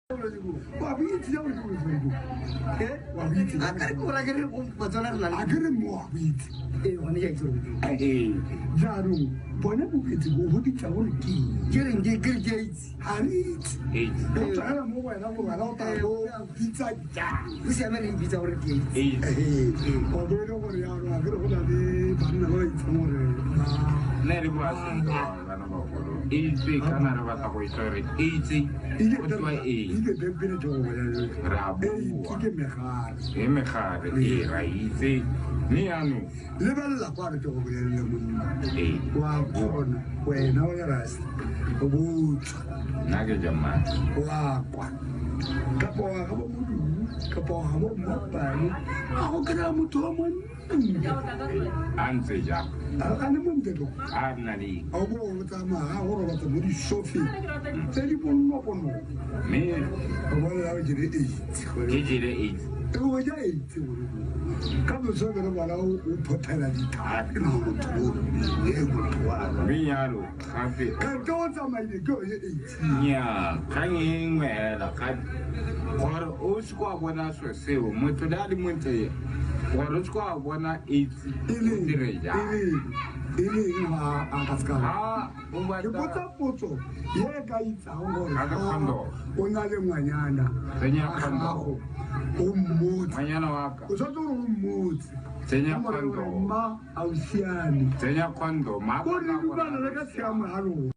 Wa bo itse ja gore ke bolwetse bo? Eh? Wa bo itse. A ka re ke ora ke re go Batswana re na le. A ke re mo wa bo itse. Ee, gone ke a itse gore bo teng. Ee. Jaanong bone bolwetse bo bo bitsa gore ke eng? Ke reng ke ke re ke a itse. Ga re itse. AIDS. Go tswela mo go wena gore wena o tla bo bitsa jang. Go siame re e bitsa gore ke AIDS. AIDS. Ee. Wa bo e le gore jaanong a ke re go na le banna ba ba itseng gore ba Nna le bua sentle bana bagolo. AIDS kana re batla go itse gore AIDS go tewa eng. Ile bebele ke go bolelele. Re a AIDS bua. ke megare. E megare ee ra itse. Mme jaanong Lebelela kwa re ke go bolelele monna. ee Wa kgona wena o le rasta o botswa nna ke jamane. wa kwa kapa wa ga bo modumo kapa wa ga bo mmapane a go kry-a motho wa montle A ntse jang? A le montle to A nna le eng? A bo o tsamaya a go robatsa mo disofeng tse di bonnokonoko Mme o bolela o jele AIDS ke jele AIDS. O ja AIDS gore ka moso be re bona o phothela dithape na motho o e motho wa Mme jalo gape kante o tsamaile ke yone AIDS. Nnyaa, kgang e nngwe hela gape gore o se kwa bona selo seo motho le a le montle gore o se kwa bona AIDS E o leng dire jang? E leng ga a ka se ka Ha o ke batla botsa potso ye e ka itsang gore Ga ke ga condom. o na le ngwanyana Tsenya wa condom. gago o mmotse ngwanyana wa ka o tshwanetse gore o mmotse Tsenya O mo reye gore condom. mma a o siame Tsenya condom. Ko re dumana le ka tshiamo ya lona.